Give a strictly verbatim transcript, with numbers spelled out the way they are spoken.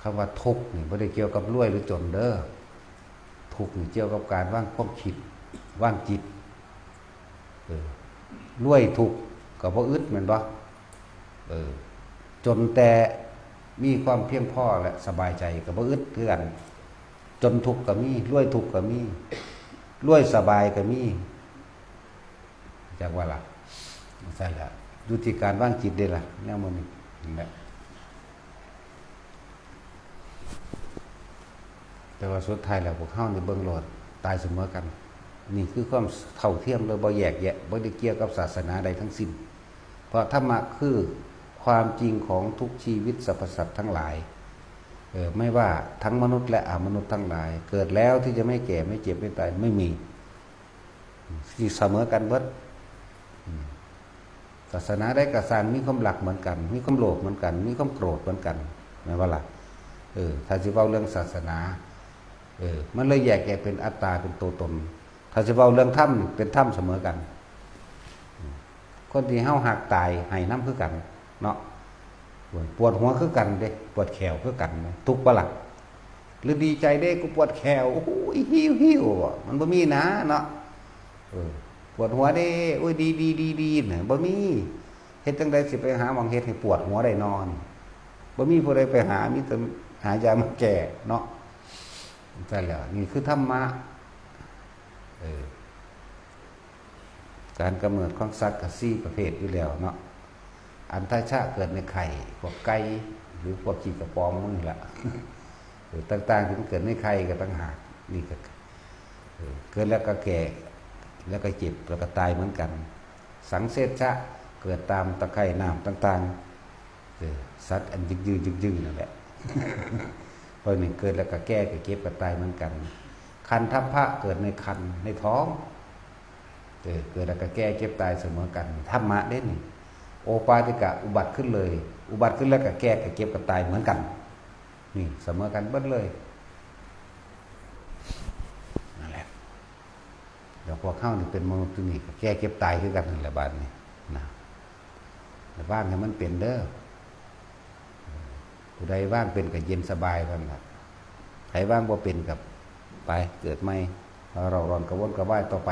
คำว่าทุกข์นี่บ่ได้เกี่ยวกับรวยหรือจนเด้อ ทุกข์นี่เกี่ยวกับการวางความคิด วางจิต เออ รวยทุกข์ก็บ่อึดแม่นบ่ เออ จนแต่มีความเพียงพอและสบายใจก็บ่อึดคือกัน จนทุกข์ก็มี รวยทุกข์ก็มี รวยสบายก็มี จักว่าล่ะ ซั่นล่ะ อยู่ที่การวางจิตเด้ล่ะ แนวมื้อนี้ นั่นแหละ แต่ว่าสุดท้ายแล้วพวกเฮานี่เบิ่งโลด ตายเสมอกัน นี่คือความเท่าเทียมโดยบ่แยกแยะ บ่ได้เกี่ยวกับศาสนาใดทั้งสิ้น เพราะธรรมะคือความจริงของทุกชีวิตสรรพสัตว์ทั้งหลาย เออ ไม่ว่าทั้งมนุษย์และอมนุษย์ทั้งหลาย เกิดแล้วที่จะไม่แก่ ไม่เจ็บ ไม่ตาย ไม่มี สิเสมอกันเบิด อืม ศาสนาใดก็ซ่างมีความรักเหมือนกัน มีความโลภเหมือนกัน มีความโกรธเหมือนกัน แม่นบ่ล่ะ เออ ถ้าสิเว้าเรื่องศาสนา เออ มันเลยแยกแยะเป็นอัตตา เป็นตัวตน ถ้าสิเว้าเรื่องธรรม เป็นธรรมเสมอกัน อืม คนที่เฮาฮักตายให้นำคือกัน เนาะ ปวดหัวคือกันเด้ ปวดแข้วคือกัน ทุกข์บ่ล่ะ หรือดีใจเด้ กูปวดแข้ว โอ้โห หิ้วหิ้ว มันบ่มีนะเนาะ เออ ปวดหัวเด้ โอ้ย ดีดีดีดีน่ะ บ่มี เฮ็ดจั่งใดสิไปหาหม่องเฮ็ดให้ปวดหัวได้นอน บ่มีผู้ใดไปหา มีแต่หายามาแก้เนาะ ซั่นแหละ นี่คือธรรมะ เออ การกำเนิดของสัตว์ก็สี่ประเภทอยู่แล้วเนาะ อัณฑชะเกิดในไข่ พวกไก่ หรือพวกขี้กระป๋องหมู่นี่ล่ะ เออ ต่างๆ ที่มันเกิดในไข่ก็ต่างหาก นี่ก็ เออ เกิดแล้วก็แก่ แล้วก็เจ็บ แล้วก็ตายเหมือนกัน สังเสชชะ เกิดตามตะไคร่น้ำต่างๆ เออ สัตว์อันยึกยือยึกยือนั่นแหละ พวกนี้เกิดแล้วก็แก่ ก็เจ็บ ก็ตายเหมือนกัน คันธัพพะ เกิดในครรภ์ ในท้อง เออ เกิดแล้วก็แก่ เจ็บ ตายเสมอกัน ธรรมะเด้นี่ โอปปาติกะ อุบัติขึ้นเลย อุบัติขึ้นแล้วก็แก่ ก็เจ็บ ก็ตายเหมือนกัน นี่เสมอกันเบิดเลย นั่นแหละ แล้วพวกเฮานี่เป็นมนุษย์อยู่นี่ก็แก่ เจ็บ ตายคือกันนั่นแหละ บาดนี้นะ แต่วางให้มันเป็นเด้อ ผู้ใดวางเป็นก็เย็นสบายเท่านั้นล่ะ ใครวางบ่เป็นก็ไปเกิดใหม่ เร่าร้อนกระวนกระวายต่อไป